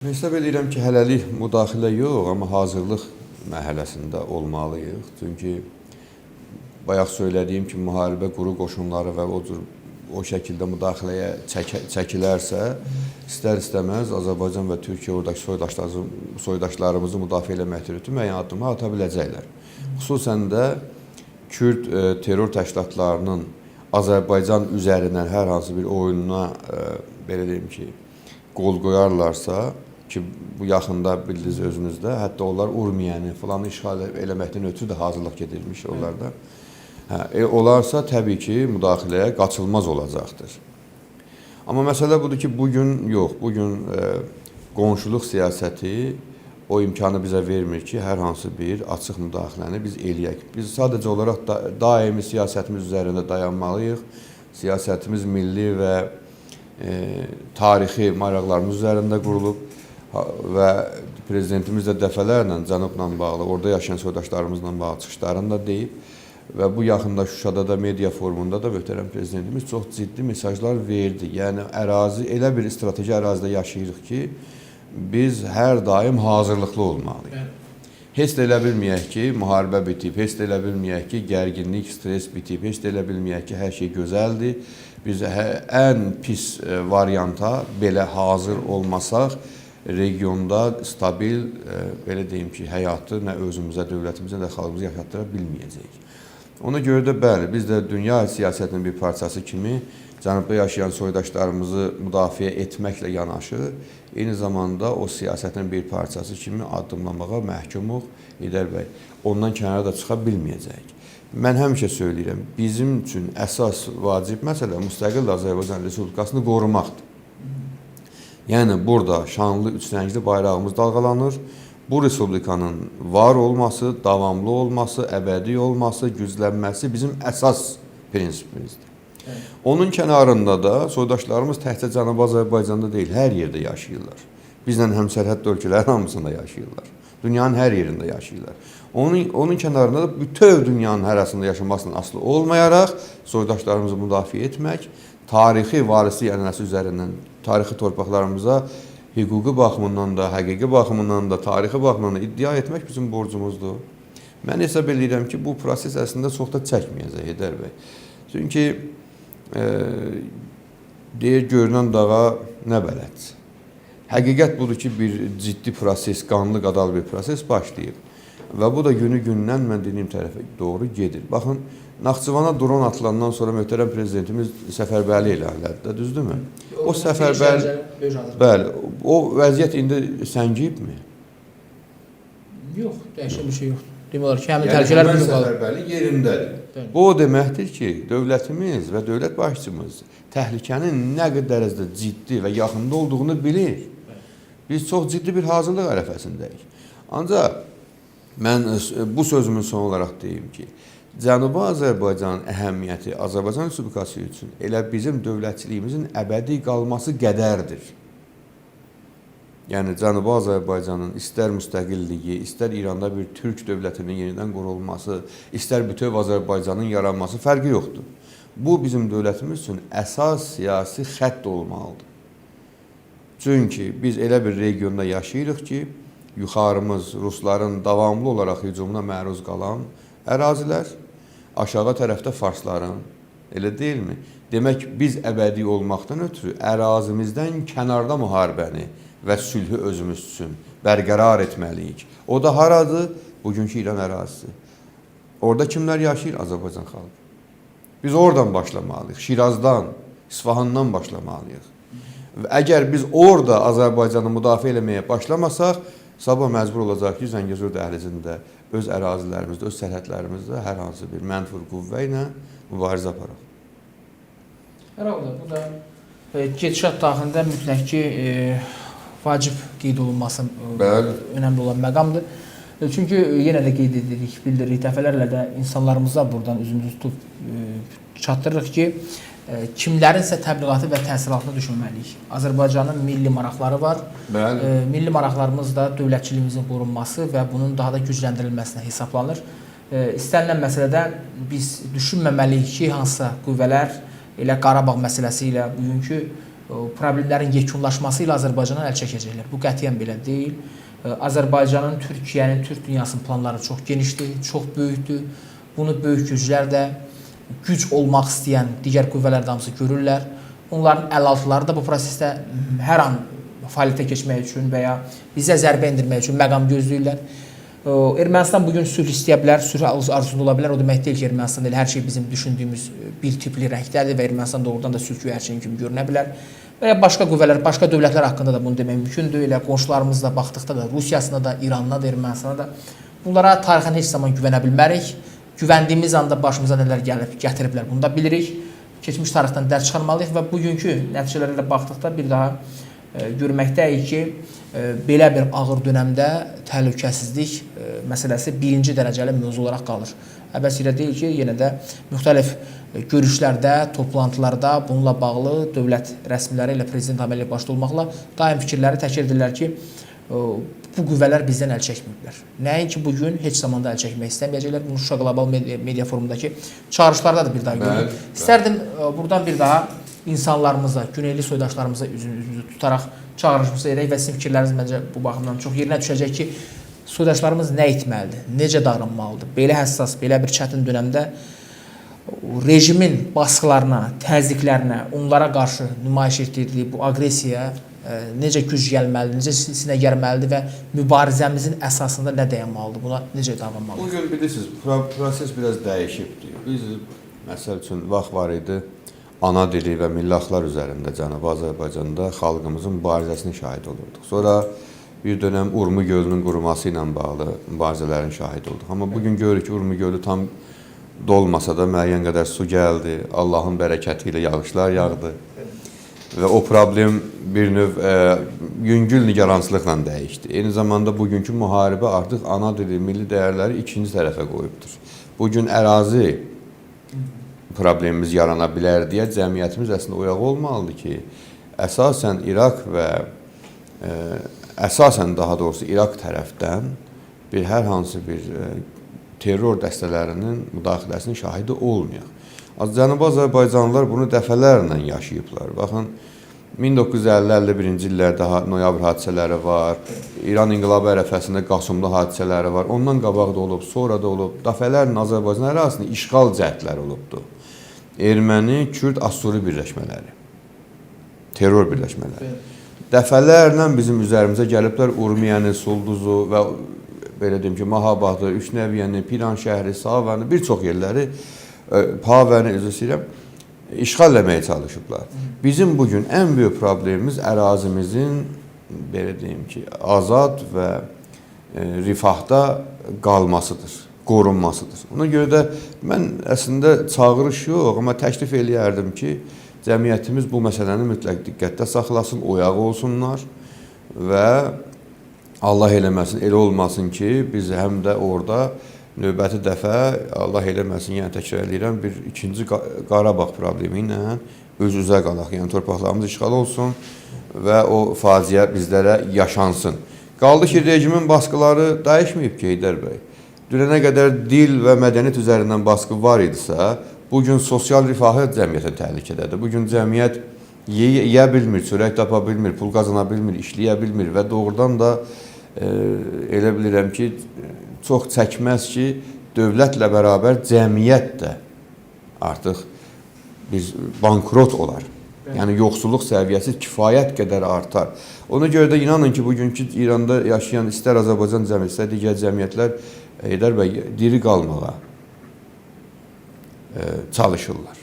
Hesab edirəm ki, hələlik müdaxilə yox, amma hazırlıq mərhələsində olmalıyıq. Çünki bayaq söylədiyim kimi müharibə quru qoşunları və o cür o şəkildə müdaxiləyə çəkilərsə, istər-istəməz Azərbaycan və Türkiyə oradakı soydaşlarımızı müdafiə eləməkdən ötrü müəyyən addımlar ata biləcəklər. Xüsusən də Kürd terror təşkilatlarının Azərbaycan üzərindən hər hansı bir oyununa belə deyim ki, qol qoyarlarsa, ki bu yaxında bildiniz özünüzdə, hətta onlar Urmiyəni filan işğal eləməkdən ötrü də hazırlıq gedilmiş onlarda. Hə, olarsa təbii ki, müdaxiləyə qaçılmaz olacaqdır. Amma məsələ budur ki, bu gün yox, bu gün qonşuluq siyasəti o imkanı bizə vermir ki, hər hansı bir açıq müdaxiləni biz eləyək. Biz sadəcə olaraq daimi siyasətimiz üzərində dayanmalıyıq. Siyasətimiz milli və tarixi maraqlarımız üzərində qurulub və prezidentimiz də dəfələrlə Cənubla bağlı, orada yaşayan soydaşlarımızla bağlı çıxışlarını da deyib və bu yaxında Şuşada da media forumunda da möhtərəm prezidentimiz çox ciddi mesajlar verdi. Yəni ərazi elə bir strateji ərazidə yaşayırıq ki, biz hər daim hazırlıqlı olmalıyıq. Heç də elə bilməyək ki, müharibə bitib, heç də elə bilməyək ki, gərginlik, stres bitib, heç də elə bilməyək ki, hər şey gözəldir. Biz ən pis varianta belə hazır olmasaq, regionda stabil, belə deyim ki, həyatı nə özümüzə, dövlətimizə, nə də xalqımıza yaşatdıra bilməyəcəyik. Ona görə də bəli, biz də dünya siyasətinin bir parçası kimi cənubda yaşayan soydaşlarımızı müdafiə etməklə yanaşı, eyni zamanda o siyasətin bir parçası kimi addımlamağa məhkumuq, Heydər bəy. Ondan kənara da çıxa bilməyəcəyik. Mən həmişə söyləyirəm, bizim üçün əsas vacib məsələ müstəqil Azərbaycan Respublikasını qorumaqdır. Yəni burada şanlı üç rəngli bayrağımız dalğalanır. Bu respublikanın var olması, davamlı olması, əbədi olması, güclənməsi bizim əsas prinsipimizdir. Evet. Onun kənarında da soydaşlarımız təkcə Cənubi Azərbaycanda deyil, hər yerdə yaşayırlar. Bizlə həmsərhəd ölkələrin hamısında yaşayırlar. Dünyanın hər yerində yaşayırlar. Onun kənarında da bütöv dünyanın hər arasında yaşamasından asılı olmayaraq soydaşlarımızı müdafiə etmək, tarixi varislik ənənəsi üzərindən tarixi torpaqlarımıza hüquqi baxımından da, həqiqi baxımından da, tarixi baxımından da iddia etmək bizim borcumuzdur. Mən hesab eləyirəm ki, bu proses əslində çox da çəkməyəcək, Heydər bəy. Çünki deyir, görünən dağa nə bələdçi. Həqiqət budur ki, bir ciddi proses, qanlı qadalı bir proses başlayıb. Və bu da günü-gündən mən dediyim tərəfə doğru gedir. Baxın, Naxçıvana dron atılandan sonra möhtərəm prezidentimiz səfərbərlik elan elədi də, düzdürmü? O səfərbərlik, bəli, o vəziyyət indi səngiyibmi? Yox, dəyişən bir şey yoxdur. Demək olar ki, həmin təhlükələr bu gün qalır. Səfərbərlik yerindədir. Bəli. Bu o deməkdir ki, dövlətimiz və dövlət başçımız təhlükənin nə qədər dərəcədə ciddi və yaxında olduğunu bilir. Bəli. Biz çox ciddi bir hazırlıq ərəfəsindəyik. Ancaq mən bu sözümün son olaraq deyim ki, Cənubi Azərbaycanın əhəmiyyəti Azərbaycan Respublikası üçün elə bizim dövlətçiliyimizin əbədi qalması qədərdir. Yəni Cənubi Azərbaycanın istər müstəqilliyi, istər İranda bir türk dövlətinin yenidən qurulması, istər bütöv Azərbaycanın yaranması fərqi yoxdur. Bu bizim dövlətimiz üçün əsas siyasi xətt olmalıdır. Çünki biz elə bir regionda yaşayırıq ki, yuxarımız rusların davamlı olaraq hücumuna məruz qalan ərazilər, aşağı tərəfdə farsların, elə deyilmi? Demək, biz əbədi olmaqdan ötrü ərazimizdən kənarda müharibəni və sülhü özümüz üçün bərqərar etməliyik. O da haradır? Bugünkü İran ərazisi. Orada kimlər yaşayır? Azərbaycan xalqı. Biz oradan başlamalıyıq. Şirazdan, İsfahandan başlamalıyıq. Və əgər biz orada Azərbaycanı müdafiə eləməyə başlamasaq, sabah məcbur olacaq ki, Zəngəzur dəhlizində, öz ərazilərimizdə, öz sərhədlərimizdə hər hansı bir mənfur qüvvə ilə mübarizə aparaq. Hər halda bu da gedişat daxilində mütləq ki, vacib qeyd olunması önəmli olan məqamdır. Çünki yenə də qeyd edirik, bildiririk, dəfələrlə də insanlarımıza buradan üzümüzü tutub çatdırırıq ki, kimlərinsə təbliğatı və təsiratına düşməməliyik. Azərbaycanın milli maraqları var. Bəli. Milli maraqlarımız da dövlətçiliyimizin qorunması və bunun daha da gücləndirilməsinə hesablanır. İstənilən məsələdə biz düşünməməliyik ki, hansısa qüvvələr elə Qarabağ məsələsi ilə bugünkü problemlərin yekunlaşması ilə Azərbaycandan əl çəkəcəklər. Bu qətiyyən belə deyil. Azərbaycanın, Türkiyənin, Türk dünyasının planları çox genişdir, çox böyükdür. Bunu böyük güclər də, güc olmaq istəyən digər qüvvələr də hamısı görürlər. Onların əlaltıları da bu prosesdə hər an fəaliyyətə keçmək üçün və ya bizə zərbə endirmək üçün məqam gözləyirlər. Ermənistan bugün sülh istəyə bilər, sülh arzusunda ola bilər. O demək deyil ki, Ermənistan elə hər şey bizim düşündüyümüz bir tipli rəngdədir və Ermənistan doğrudan da sülh göyərçini kimi görünə bilər. Və ya başqa qüvvələr, başqa dövlətlər haqqında da bunu demək mümkündür. Elə qonşularımızla baxdıqda da, Rusiyasına da, İranına da, Ermənistana da bunlara tarixən heç zaman güvənə bilmərik. Güvəndiyimiz anda başımıza nələr gəlib, gətiriblər. Bunu da bilirik. Keçmiş tarixdən dərs çıxarmalıyıq və bugünkü nəticələrə də baxdıqda bir daha görməkdəyik ki, belə bir ağır dönəmdə təhlükəsizlik məsələsi birinci dərəcəli mövzu olaraq qalır. Əbəs yerə deyil ki, yenə də müxtəlif görüşlərdə, toplantılarda bununla bağlı dövlət rəsmiləri ilə Prezident İlham Əliyev başda olmaqla daim fikirləri təkrar edirlər ki, bu qüvvələr bizdən əl çəkməyiblər. Nəinki bu gün heç zaman da əl çəkmək istəməyəcəklər. Bunu Şuşa Qlobal Media Forumundakı çağırışlarda da bir daha gördük. İstərdim buradan bir daha insanlarımıza, güneyli soydaşlarımıza üzümüzü tutaraq çağırışımızı edək və sizin fikirləriniz məncə bu baxımdan çox yerinə düşəcək ki, soydaşlarımız nə etməlidir, necə davranmalıdır? Belə həssas, belə bir çətin dönəmdə rejimin baskılarına, təzyiqlərinə, onlara qarşı nümayiş etdirdiyi bu aqressiyaya necə güc gəlməlidir, necə sinə gərməlidir və mübarizəmizin əsasında nə dayanmalıdır, buna necə davranmalıdır? Bugün bilirsiniz, proses biraz dəyişibdir. Biz, məsəl üçün, vaxt var idi, ana dili və milli haqlar üzərində Cənubi Azərbaycanda xalqımızın mübarizəsinin şahidi olurduq. Sonra bir dönəm Urmu gölünün quruması ilə bağlı mübarizələrin şahidi olduq. Amma bugün görürük ki, Urmu gölü tam dolmasa da müəyyən qədər su gəldi, Allahın bərəkəti ilə yağışlar yağdı və o problem bir növ yüngül nigarançılıqla dəyişdi. Eyni zamanda bugünkü müharibə artıq ana dili, milli dəyərləri ikinci tərəfə qoyubdur. Bugün ərazi problemimiz yarana bilər deyə cəmiyyətimiz əslində oyaq olmalıdır ki, əsasən İraq və əsasən daha doğrusu İraq tərəfdən bir hər hansı bir terror dəstələrinin müdaxiləsinin şahidi olmayaq. Cənubi Azərbaycanlılar bunu dəfələrlə yaşayıblar. Baxın, 1950-51-ci illərdə noyabr hadisələri var, İran inqilabı ərəfəsində Qasımlı hadisələri var, ondan qabaq da olub, sonra da olub. Dəfələrlə Azərbaycan ərazisində işğal cəhdləri olubdur. Erməni, Kürd, Assuri birləşmələri, terror birləşmələri. Dəfələrlə bizim üzərimizə gəliblər Urmiyəni, Sulduzu və belə deyim ki, Mahabatı, Üçnəviyyəni, Piran şəhəri, Savəni, bir çox yerləri, Pavəni, üzr istəyirəm, işğal eləməyə çalışıblar. Bizim bugün ən böyük problemimiz ərazimizin, belə deyim ki, azad və rifahda qalmasıdır, qorunmasıdır. Ona görə də mən əslində çağırış yox, amma təklif eləyərdim ki, cəmiyyətimiz bu məsələni mütləq diqqətdə saxlasın, oyaq olsunlar və Allah eləməsin, elə olmasın ki, biz həm də orada növbəti dəfə, Allah eləməsin, yəni təkrar eləyirəm, bir ikinci Qarabağ problemi ilə üz-üzə qalaq. Yəni torpaqlarımız işğal olsun və o faciə bizlərə yaşansın. Qaldı ki, rejimin baskıları dəyişməyib ki, Heydər bəy. Dünənə qədər dil və mədəniyyət üzərindən baskı var idisə, bugün sosial rifahı cəmiyyətə təhlükədədir. Bugün cəmiyyət yeyə bilmir, çörək tapa bilmir, pul qazana bilmir, işləyə bilmir və doğrudan da elə bilirəm ki, çox çəkməz ki, dövlətlə bərabər cəmiyyət də artıq bir bankrot olar. Yəni yoxsulluq səviyyəsi kifayət qədər artar. Ona görə də inanın ki, bugünkü İranda yaşayan istər Azərbaycan cəmiyyəti, istər digər cəmiyyətlər Heydər bəy diri qalmağa çalışırlar.